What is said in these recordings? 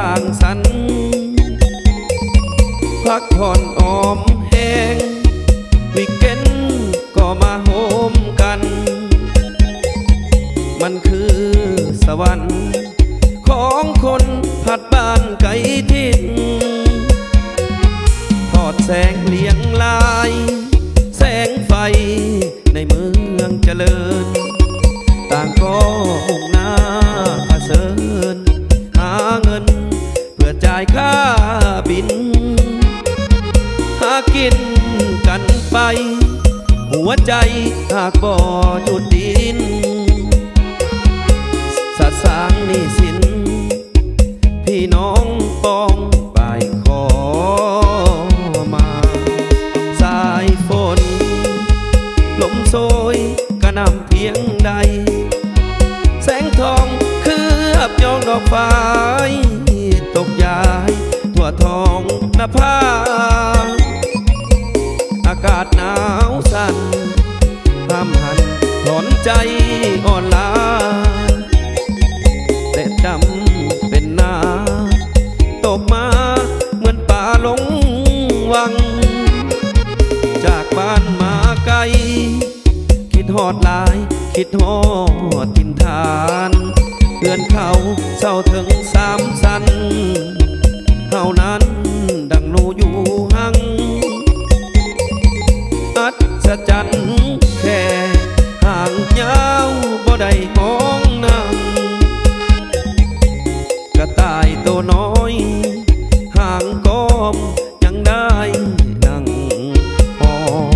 ສ້າງສັນ ພັກຜ່ອນອອມແຮງ ວີກເອັນກໍມາໂຮມກັນ ມັນຄືສະຫວັນ ຂອງຄົນພັດບ້ານໄກຖິ່ນ ທອດແສງລຽງລາຍ ແສງໄຟໃນເມືອງຈະເລີນ ຕ່າງກໍມຸ່ງໜ້າຜະເຊີນ ຫາເງິນເພື່ອຈ່າຍຄ່າບິນ ຫາກິນກັນໄປ ຫົວໃຈຫາກບໍ່ຢຸດດີ້ນ ສະສາງໜີ້ສິນ ພີ່ນ້ອງປ້ອງປາຍຂໍມາ ສາຍຝົນລົມໂຊຍກະໜ່ຳພຽງໃດ ແສງທອງເຄືອບຍ້ອງດອກຝ້າຍ ຕົກຢາຍທົ່ວທ້ອງນະພາ ອາກາດໜາວສັ່ນ ຫ້າມຫັນຖອນໃຈອ່ອນລາ ແຕ່ດຳເປັນໜ້າ ຕົກມາເໝືອນປາລົງວັງ ຈາກບ້ານມາໄກ ຄິດຮອດຫຼາຍ ຄິດຮອດຖິ່ນຖານ ເຮືອນເຂົາເຊົາເຖິງສາມຊັ້ນ ເຮົານັ້ນດັ່ງໜູຢູ່ຮັງ ອັດສະຈັນແຄ່ຫາງຍາວບໍ່ໄດ້ຫ້ອງນຳ ກະຕ່າຍໂຕນ້ອຍຫາງກອມຍັງໄດ້ນັ່ງຫ້ອງ.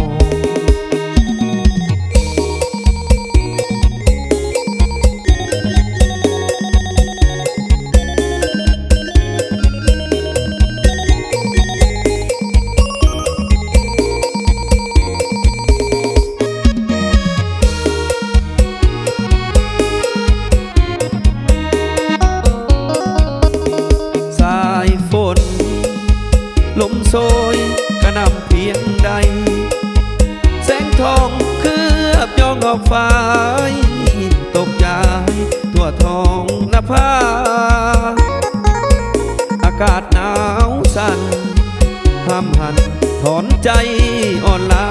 ສາຍຝົນລົມໂຊຍກະໜ່ຳພຽງໃດ ແສງທອງເຄືອບຍ້ອງດອກຝ້າຍ ຕົກຢາຍທົ່ວທ້ອງນະພາ ອາກາດໜາວສັ່ນ ຫ້າມຫັນຖອນໃຈອ່ອນລາ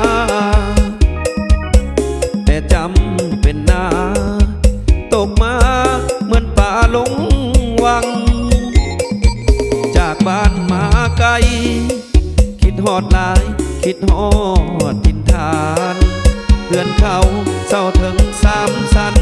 ແຕ່ຈຳເປັນໜ້າ ຕົກມາເໝືອນປາລົງວັງ ຈາກບ້ານມາໄກ ຄິດຮອດຫຼາຍ ຄິດຮອດຖິ່ນຖານ ເຮືອນເຂົາເຊົາເຖິງສາມຊັ້ນ